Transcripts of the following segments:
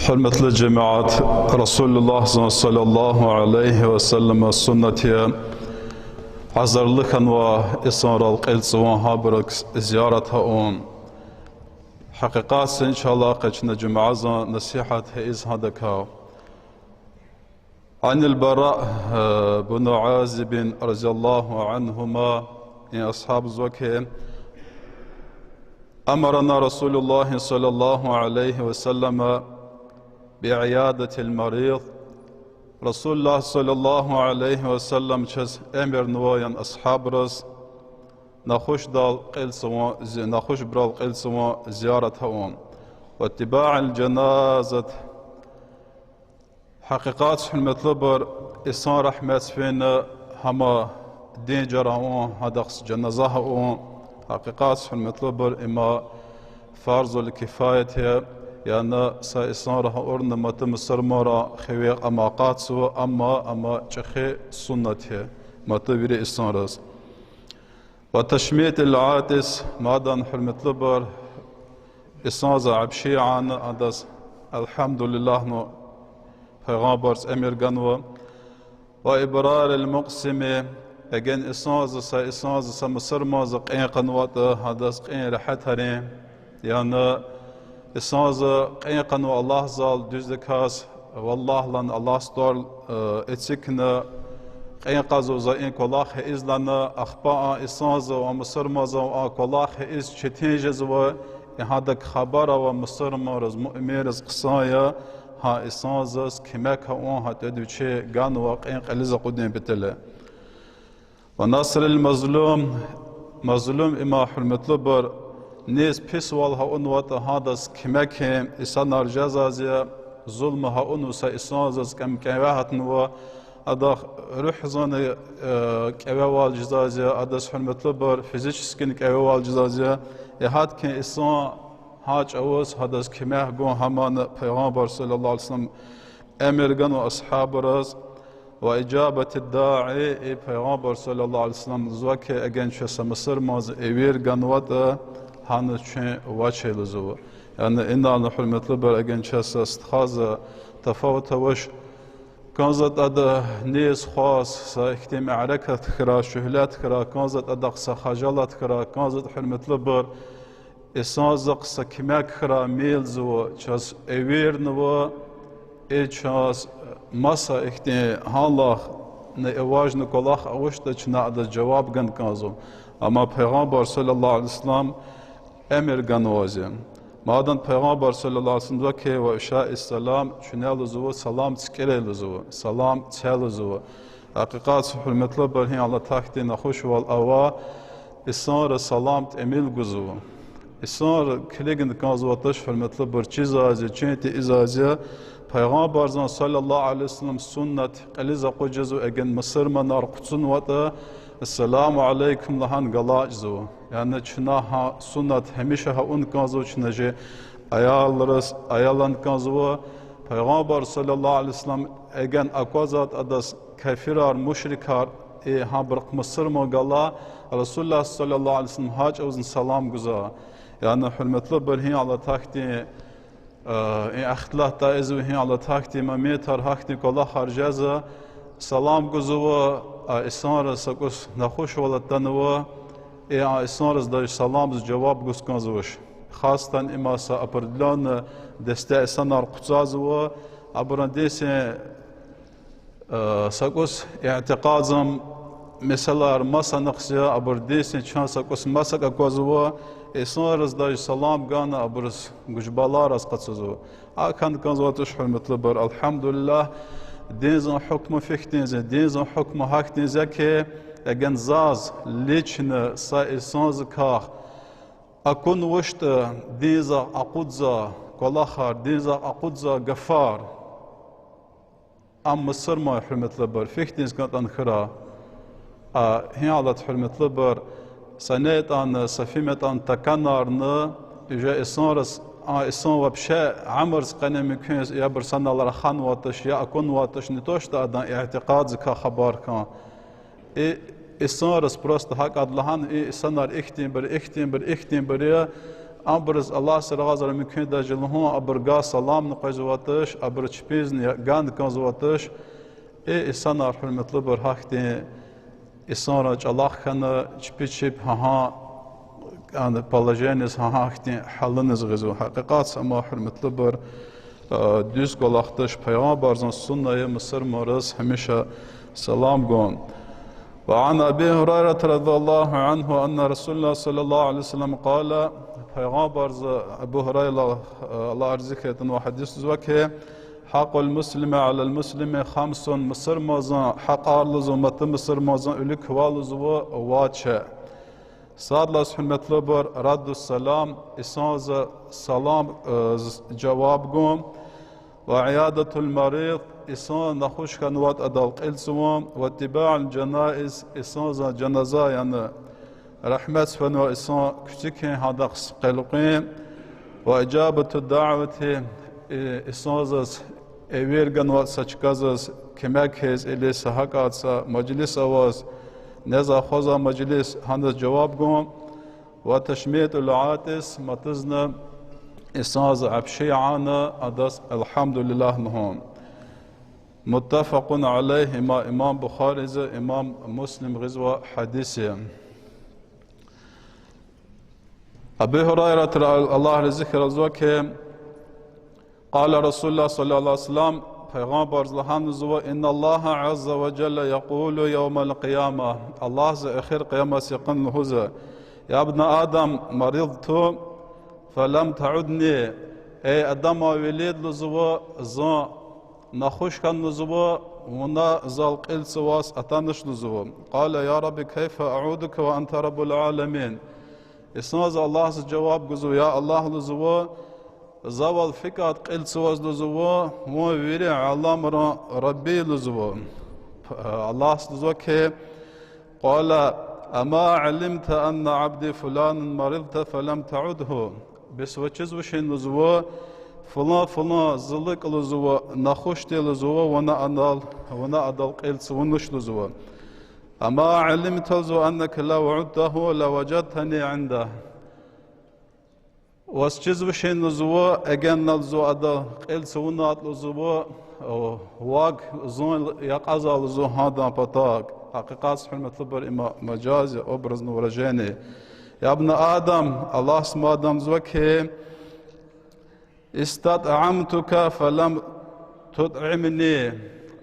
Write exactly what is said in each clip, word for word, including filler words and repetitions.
Гьуьрметлу жемят, Расулуллагьзан صلى الله عليه وسلم суннат я азарлу хьанва инсанрал кьил цавун, гьабурукай зиярат авун. Гьакъикъатда иншаллагь къе чна жуьмязан насигьат ийиз гьадакай. عن البراء بن عازب رضي الله عنهما, и асгьаб лугьузва хьи, أمرنا رسول الله صلى الله عليه وسلم بعيادة المريض. Расулуллагь صلى الله عليه وسلم чаз эмирнава, яни асгьабриз, нахушдал кьил цавун, зи-, нахушбурал кьил цавун, зиярат авун. واتباع الجنازة. Гьакъикъатда, гьуьрметлубур, инсан рагьметдиз фена гьам дин жар авун, гьадахъ жаназа авун. Гьакъикъатда, гьуьрметлубур, им фарзул кифаят я, яни са инсанри авуртӀани маса мусурманрин хиве амай акъатзава, амма ам чӀехи суннат я маса вири инсанриз. وتشميت العاطس, мад, гьуьрметлубур, инсанди абур ийин, адаз الحمد لله лугьун Пайгъамбарди эмир ганва. وإبرار المقسم, эгер инсанди, са инсанди, са мусурманди кьин кьунватӀа, гьадаз кьин регьятарин, яни инсанди кьин кьунва Аллагьдал дуьздаказ, валлагь лагьана, Аллагьдин тӀвар эцигна, кьин кьазва за и кӀвалах ийиз лагьана, ахпа а инсанди, а мусурманди а кӀвалах ийиз четин жезва, и гьадак хабар ава мусурманриз, муъминриз хъсан я, гьа инсандиз куьмек авун, гьа тӀуьд вичи ганва кьин кьилиз акъудун патал. ونصر المظلوم, мазлум, им, гьуьрметлубур, низ писвал авунватӀа гьадаз куьмекин, инсанар жезвайди я, зулум авунва са инсандиз, кӀем-, кӀеве гьатнава, адахъ руьгьдин кӀевевал жезвайди я, адаз, гьуьрметлубур, физически кӀевевал жезвайди я, и гьадакай инсан гьа чӀавуз гьадаз куьмек гун, гьам Пайгъамбар صلى الله عليه وسلم эмир ганва асгьабриз. وإجابة الداعي, и Пайгъамбар صلى الله عليه وسلم лугьузва хьи, эгер чаз са мусурманди эвер ганватӀа, гьаниз чун вач лугьузва. Яни инал, гьуьрметлубур, эгер чаз са стхадиз тафават авач, кӀанзаватӀа ада низ хъваз, са ихьтин мярекат хьурай, шуьгьлет хьурай, кӀанзаватӀа адахъ са хажалат хьурай, кӀанзаватӀа, гьуьрметлубур, инсандихъ са куьмек хьурай, милзава, чаз эвернава, и чаз маса ихьтин гьалахъ, неважный кӀвалах авачтӀа, чна адаз жаваб гана кӀанзава. Амма Пайгъамбар صلى الله عليه وسلم эмир ганвайди я. Мад, Пайгъамбар صلى الله عليه وسلم лугьузва хьи, وإفشاء السلام, чуьне лугьузва салам цикӀира лугьузва, салам це лугьузва. Гьакъикъатда, гьуьрметлубур, гьи алатайдин нахушвал ава, инсанри салам тӀимил гузва. Инсанри килигна кӀанзаватӀа, гьуьрметлубур, чизвайди я, чин тийизвайди я, Пайгъамбардин صلى الله عليه وسلم суннат кьилиз акъудиз жезва, эгер мусурманар къуцунватӀа, السلام عليكم лагьана галачзава. Яни чна гьа суннат гьамиша авун кӀанзава, чна чи аялриз аял авун кӀанзава. Пайгъамбар صلى الله عليه وسلم эгер аквазватӀа адаз кафирар, мушрикар, и гьабурухъ мусурман гала, رسول الله صلى الله عليه وسلم гьа чӀавузни салам гузва. Яни, гьуьрметлубур, гьи алатайдин, и ихтилатда ийизва, гьи алатайдин моментар, гьахьтин кӀвалахар жезва, салам гузва, а инсанриз са кӀус нахушвал атанва, и а инсанриз даже саламдиз жаваб гуз кӀанзавач. Хасатан им са определённый десте инсанар къуцазва, абурун дин син са кӀус итикъаддин месэлаяр маса нахъ я, абур дин син чан са кӀус масакӀа аквазва, инсанриз даже салам гана абуруз гуж-балаяр къачузва. ГьакӀ хьана кӀанзаватӀа, гьуьрметлубур, الحمد لله, диндин гьукму фикьдинди я, диндин гьукму гьахьтинди я хьи, эгер заз лично са инсандикай акунвачтӀа диндихъ акъудзавай кӀвалахар, диндихъ акъудзавай гафар, ам мусурман, гьуьрметлубур, фикьдинди кӀантӀани хьурай. А гьи алат, гьуьрметлубур, са нетӀани, са фимет ятӀани такӀанарна, уже инсанриз, а инсан вообще уьмуьрдиз къене мумкин я абур санал раханватӀач, я акунватӀач, не то что адан итикъаддикай хабар хьун. И инсанриз просто гьакӀ ада лагьана, и инсанар ихьтинбур, ихьтинбур, ихьтинбур я, Абуруз Аллагьди рагъазра мумкин даже лугьун, абур гвай саламни къвезватуш, абуру чпизни гана кӀанзаватуш. Э, инсанар, гьуьрметлубур, гьахьтин инсанрин чӀалахъ хьана, чпи чеб гьа-гьа, яни, положениез, гьа-гьа гьахьтин гьалуниз гъизва. Гьакъикъатда ам, гьуьрметлубур, э, дуьз кӀвалах туш, Пайгъамбарзан сунна я мусурманриз гьамиша салам гун. وعن أبي هريرة رضي الله عنه أن رسول الله صلى الله عليه وسلم قال, Пайгъамбарза Абу Гьурайра, э, Аллагь рази хьуй, атанва гьадис лугьузва хьи, حق المسلم على المسلم خمس, мусурманзан гьакъар лугьузва, маса мусурманзан вилик квай лугьузва вад шей. Сад лагьайди, гьуьрметлубур, رد السلام, инсанза салам, э, з-, жаваб гун, وعيادة المريض, инсан нахуш хьанватӀа адал кьил цавун, واتباع الجنائز, инсанзан жаназа, яни рагьмет фенвай инсан куьци хьун, гьадахъ къелкъуьн, وإجابة الدعوة, и-, инсанзаз эвер ганватӀа са чказаз куьмек ийиз, или са гьакӀ са мажлис аваз, нез ахваза мажлис, гьаниз жаваб гун, وتشميت العاطس, матузни инсанза апши яна, адаз الحمد لله лугьун. متفق عليه, има-, имам Бухаризи имам Муслим гъизва гьадис я. Аби Гьурайратара, Аллагь рази хьуй, лугьузва хьи, قال رسول الله صلى الله عليه وسلم, Пайгъамбарза лагьанзава: إن الله عز وجل يقول يوم القيامة, Аллагьза эхир къиямат йикъан лугьуза: يا ابن آدم مرضت فلم تعدني, эй Адаман велед, лугьузва, зун нахуш хьана, лугьузва, вуна зал кьил цаваз атанач, лугьузва. قال يا رب كيف أعودك وأنت رب العالمين. Инсанза Аллагьза жаваб гузва: я Аллагь, лугьузва, завал фикӀад кьил цаваз, лугьузва, вун вири аламрин Рабби я, лугьузва. Аллагьза лугьузва хьи, قال أما علمت أن عبدي فلانا مرض فلم تعده. Бес ваз чизвачни, лугьузва, фулан-фулан зи лукӀ, лугьузва, нахуш тир, лугьузва, вуна анал, вуна адал кьил цавунач, лугьузва. أما علمت, лугьузва, أنك لو عدته لوجدتني عنده. Ваз чизвачни, лугьузва, эгенни, лугьузва, адал кьил цавунайтӀа, лугьузва, вав зун якьазва, лугьузва, гьадан патав. Гьакъикъатда, гьуьрметлубур, има мажаз я, образное выражение. يا ابن آدم, Аллагьза мад лугьузва хьи, استطعمتك فلم تطعمني.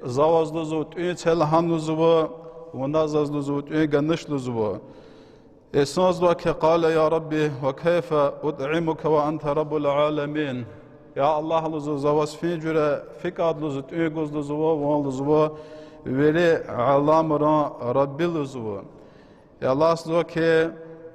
За ваз, лугьузва, тӀуьн це лагьана, лугьузва, вуна заз, лугьузва, тӀуьн ганач, лугьузва. Инсанза лугьузва хьи, قال يا رب وكيف أطعمك وأنت رب العالمين. Я Аллагь, лугьузва, за ваз фин жуьре фикӀад, лугьузва, тӀуьн гуз, лугьузва, вун, лугьузва, вири аламрин Рабби, лугьузва. Я Аллагьза лугьузва хьи,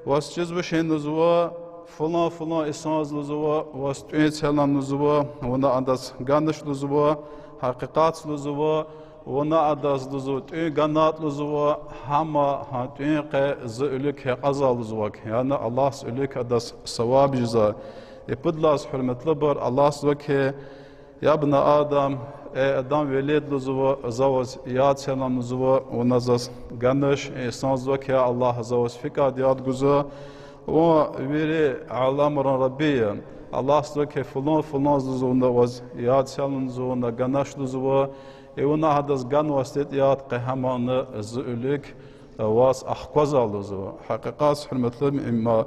ваз чизвачни, лугьузва, фулан-фулан инсанза, лугьузва, ваз тӀуьн це лагьана, лугьузва, вуна адаз ганач, лугьузва, гьакъикъатда, лугьузва, вуна адаз, лугьузва, тӀуьн ганайтӀа, лугьузва, гьам гьа тӀуьн къе зи вилик якьазва, лугьузва, яни Аллагьза вилик адаз саваб жезва. И пуд лагьайди, гьуьрметлубур, Аллагьза лугьузва хьи, يا ابن آدم, эй Адам велед, лугьузва, за ваз яд це лагьана, лугьузва, вуна заз ганач. Инсанза лугьузва хьи, я Аллагь, за ваз фикӀад яд гузва, вун вири аламрин Рабби я. Аллагьза лугьузва хьи, фулан-фуланза, лугьузва, вуна ваз яд це лагьана, лугьузва, вуна ганач, лугьузва, и вуна гьадаз ганвайди тир яд къе, гьамни зи вилик ваз ахквазва, лугьузва. Гьакъикъатда, гьуьрметлубур, има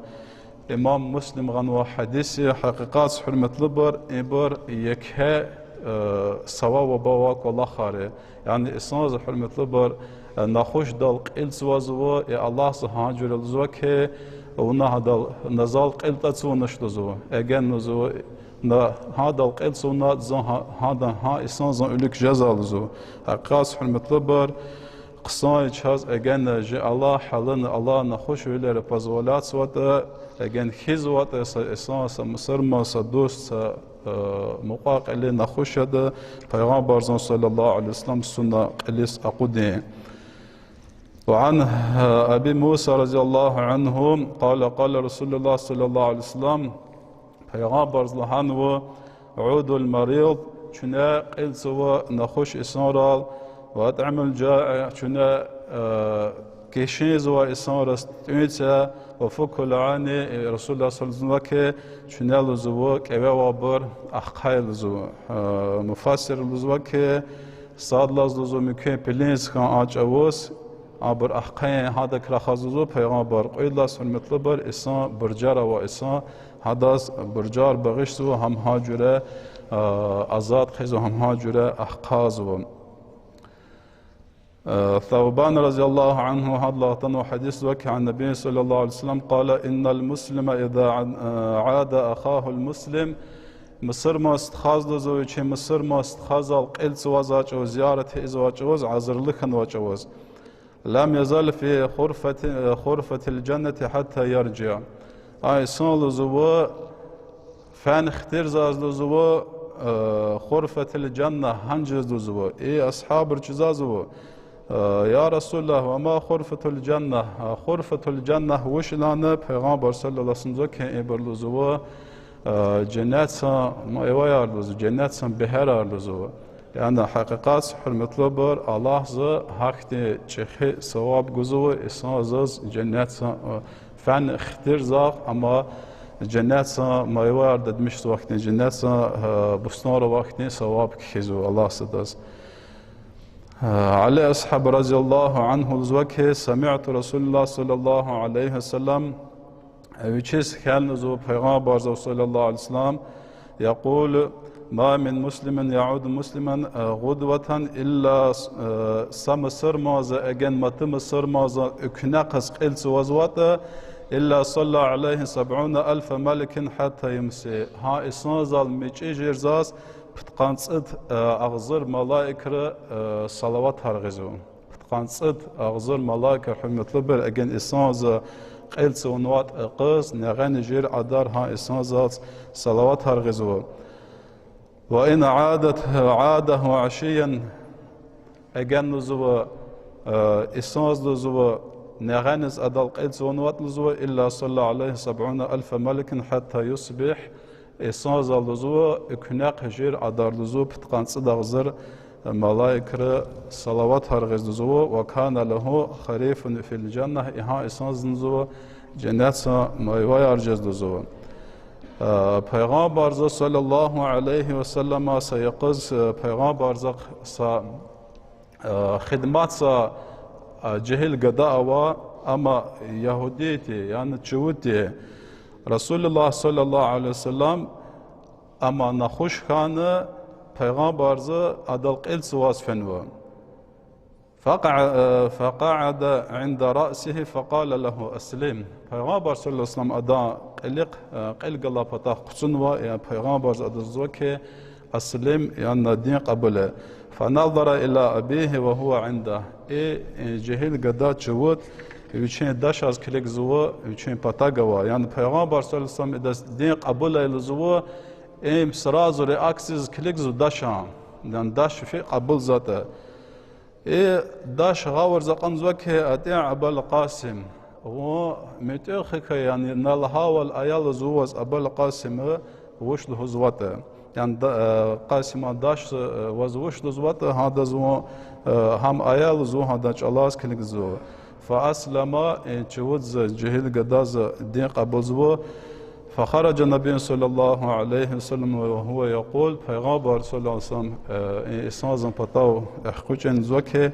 имам Муслим гъанвай гьадис я. Гьакъикъатда, гьуьрметлубур, ибур еке, э, саваб авай кӀвалахар я. Яни инсанза, гьуьрметлубур, э, нахушдал кьил цавазва, и Аллагьза гьа жуьре лугьузва хьи, вуна гьадал, на зал кьил тӀа цавунач, лугьузва. Эгер, лугьузва, на гьадал кьил цавунайтӀа, зун гьа-, гьадан, гьа инсанзан вилик жезва, лугьузва. Гьакъикъатда, гьуьрметлубур, хъсан я чаз, эгер чи алай гьалуни алай нахушвилери позволятзаватӀа, эгер хьизватӀа, са инсан, са мусурман, са дуст, са, э, мукьва-кьили нахуш жеда, Пайгъамбарзан صلى الله عليه وسلم сунна кьилиз акъудин. وعن أبي موسى رضي الله عنه قال قال رسول الله صلى الله عليه وسلم, Пайгъамбарза лагьанва: عودوا المريض, чуьне кьил цава нахуш инсанрал, وأطعموا الجائع, чуьне, э, Гишинзавай инсанриз тӀуьн це, ва фуку лани, Расулуллагь саллаллагьу алейгьи ва саллам лугьузва хьи, чуьне лугьузва кӀеве авайбур ахъая лугьузва. Э, муфассир лугьузва хьи, сад лагьайди лугьузва муькуьн пилинсхан а чӀавуз, абур ахъаян гьадак рахаз лугьузва пайгъамбар. Кьвед лагьайди, гьуьрметлубур, инсан буржар авай инсан, гьадаз буржар багъишзава, гьам гьа жуьре, э, азад хъийизва, гьам гьа жуьре ахъайзава. Э, Савбан رضي الله عنه гьадалай атанвай гьадис ава хьи, عن النبي صلى الله عليه وسلم قال: إن المسلم إذا عاد أخاه المسلم, мусурман стхаз лугьузва вичин мусурман стхазал кьил цавазвай чӀавуз, зиярат ийизвай чӀавуз, гьазурлу хьанвай чӀавуз, لم يزل في خرفة، خرفة الجنة حتى يرجع. А инсан лугьузва, фена хтирзаз лугьузва, э, خرفة الجنة гьана жез лугьузва. И асгьабри чуьзвазва: э, يا رسول الله، وما خرفة الجنة؟ А, خرفة الجنة вуч лагьана? Пайгъамбар صلى الله عليه وسلم лугьузва хьи, ибур лугьузва, э, женнетдин майваяр лугьузва, женнетдин бегьерар лугьузва. Яни гьакъикъатда, гьуьрметлубур, Аллагьди гьахьтин чӀехи саваб гузва инсандиз женнетдин, э, фена хтирзавай, амма женнетдин майваяр дадмишзавай хьтин, женнетдин, э, бустанар авай хьтин саваб кхьизва Аллагьди адаз. Э, Али асгьаб رضي الله عنه лугьузва хьи, سمعت رسول الله صلى الله عليه وسلم, вичиз хьана лугьузва пайгъамбарзав صلى الله عليه وسلم, يقول: ما من مسلم يعود مسلما غدوة إلا, э, са мусурманди эген маса мусурмандин экуьнахъ галаз кьил цавазватӀа, إلا صلى عليه سبعون ألف ملك حتى يمسي. Гьа инсандал мичӀи жуьрезаз пудкъанни цӀуд, э, агъзур малаикри, э, салаватар гъизва. Пудкъанни цӀуд агъзур малаикар, гьуьрметлубур, эген инсандал кьил цавунватӀа къуз, негъени жуьре кьадар гьа инсандал салаватар гъизва. وإن عاد، عاده عشيا, эген лугьузва, э, инсандиз лугьузва, негъениз адал кьил цавунватӀа лугьузва, إلا صلى عليه سبعون ألف ملك حتى يصبح. Инсандал лугьузва экуьнахъ жуьре кьадар лугьузва пудкъанни цӀуд агъзур малаикри салаватар гъизва лугьузва, وكان له خريف في الجنة, и гьа инсандиз лугьузва женнетдин майваяр жез лугьузва. Э, пайгъамбарза صلى الله عليه وسلم са йикъуз, э, пайгъамбарзахъ са, э, хидматза, э, жегьил гада ава, амма ягьудиди, яни чувуди, Расулуллагь صلى الله عليه وسلم, амма нахуш хьана, пайгъамбарза адал кьил цаваз фенва. فقع-، فقعد عند رأسه فقال له: أسلم. Пайгъамбар صلى الله عليه وسلم адан кьилихъ, э, кьил галай патахъ къуцунва, я пайгъамбарза адаз лугьузва хьи, أسلم, яни дин кьабулай. فنظر إلى أبيه وهو عنده. И, э, жегьил гада чувуд вичин дашаз килигзава, вичин патав гвай. Яни пайгъамбар صلى الله عليه وسلم идаз дин кьабулай лугьузва, им сразу реакцияз килигзава дашан. Яни даш фикӀ кьабулзаватӀа. И даш гъавурда акьанзава хьи: أطع أبا القاسم. Вун муьтӀуьгъ хьухь, яни на лагьайвал ая лугьузва ваз Абул Къасима вуч лугьузватӀа. Яни да-, э, Къасиман даш, э, ваз вуч лугьузватӀа, гьадаз вун, э, гьам ая лугьузва, гьадан чӀалаз килигзава. فأسلم, э, чувудза, жегьил гадаза дин кьабулзава. فخرج النبي صلى الله عليه وسلم وهو يقول, пайгъамбар صلى الله عليه وسلم, э, и инсандин патав экъечӀна лугьузва хьи: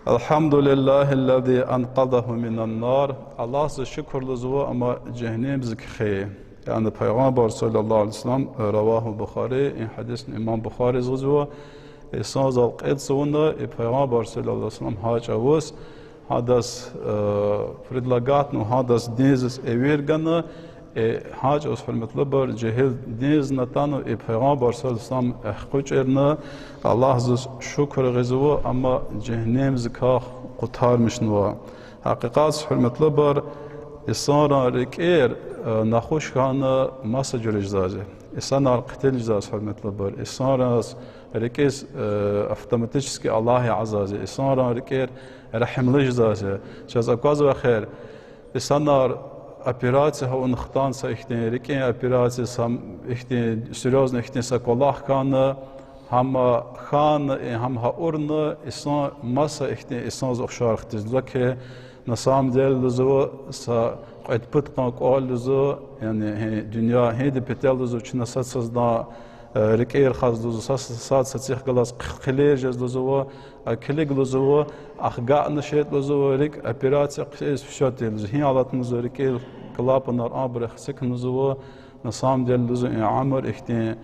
الحمد لله الذي أنقذه من النار. Аллагьза шукур лугьузва, амма жегьеннемза кхьей. Яни пайгъамбар صلى الله عليه وسلم, رواه البخاري, и гьадисни имам Бухариз лугьузва, инсандал кьил цавуна, и пайгъамбар صلى الله عليه وسلم гьа чӀавуз гьадаз, э, предлагатна, гьадаз диндиз эвер гана, э, гьа чӀавуз, гьуьрметлубур, жегьил диндиз атана, и пайгъамбар صلى الله عليه وسلم экъечӀна, Аллагьзаз шукур гъизва, амма жегьеннемзикай къутармишнава. Гьакъикъатда, гьуьрметлубур, инсанрин рикӀер, э, нахуш хьана маса жуьре жезва. Инсанар хъел жезва, гьуьрметлубур. Инсанрин рикӀиз, э, автоматически Аллагь язва. Инсанрин рикӀер регьимлу жезва. Чаз аквазва хер, инсанар операция авуна хтана са ихьтин, рикӀин операция, са ихьтин серьёзный ихьтин са кӀвалах хьана, Гьам хьана, э, гьам гьа авуна, инсан маса ихьтин инсанза ухшар хтиз. Лугьузва хьи, на самом деле, лугьузва, са кьвед-пуд къан кӀвал, лугьузва, яни, гьи дуьнья гьиди патал, лугьузва, чна сад-садазни, э, рикӀер хаз, лугьузва, са-, са-, сад садахъ галаз хъ-, хъилер жез, лугьузва, а килиг, лугьузва, ахгана шей, лугьузва, рикӀ операция хъийиз, всё тир, лугьузва, гьи алатна, лугьузва, рикӀер клапанар абуру эцигна, лугьузва, на самом деле, лугьузва, и уьмуьр ихьтин,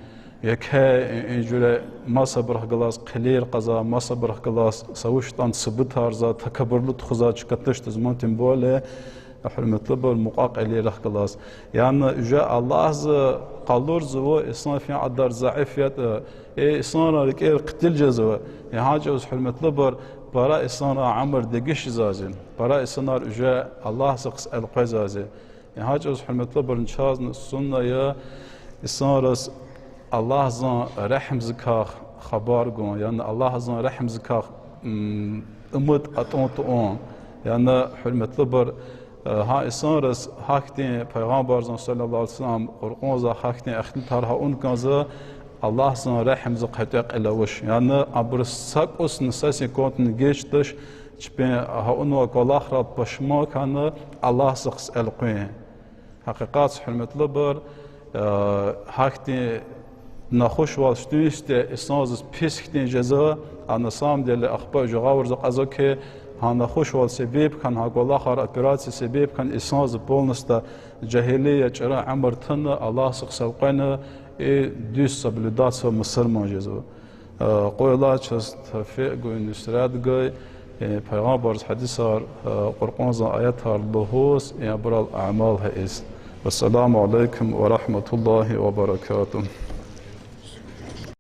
еке, и, и жуьре масабурухъ галаз хъилер кьазва, масабурухъ галаз са вуч ятӀани субутарзава, такабурлу тухузвай чка туш, лугьузва, тем более, гьуьрметлубур, мукьва-кьилийрихъ галаз. Яни уже Аллагьза къалурзава, инсан фин кьадар заиф ятӀа, э, инсанрин рикӀер хъуьтуьл жезва. Гьа чӀавуз, гьуьрметлубур, пара инсанрин уьмуьр дегиш жезва, пара инсанар уже Аллагьзахъ элкъвезва. Гьа чӀавуз, гьуьрметлубур, чазни сунна я инсанриз Аллагьзан регьимдикай хабар гун, яни Аллагьзан регьимдикай, м, умуд атӀун, туун. Яни, гьуьрметлубур, э, гьа инсанриз гьахьтин Пайгъамбарзан, صلى الله عليه وسلم, Къуръанза гьахьтин ихтилатар гьа авун кӀанзава, Аллагьзан регьимдихъ гьатӀа кьил авуш. Яни абуру са кӀусни, са секундни геж туш, чпин гьа авунвай кӀвалахрал пашман хьана, Аллагьзахъ элкъуьн. Гьакъикъатда, гьуьрметлубур, э, гьахьтин нахушвал хтунвайди инсандиз пис хьтин жезва, а на самом деле ахпа уже гъавурда акьазва хьи, гьа нахушвал себеб хьана, гьа кӀвалахар, операция себеб хьана инсандиз полностью жагьилия чӀуру уьмуьр туна, Аллагьзахъ элкъвена, и дуьз соблюдать авур мусурман жезва. Э, къуй Аллагьди чаз тавфикь гуй, нусрат гуй, э, Пайгъамбарзан гьадисар, э, Къуръанзан аятар лугьуз, э, абурал амал гьиз. والسلام عليكم ورحمة الله وبركاته.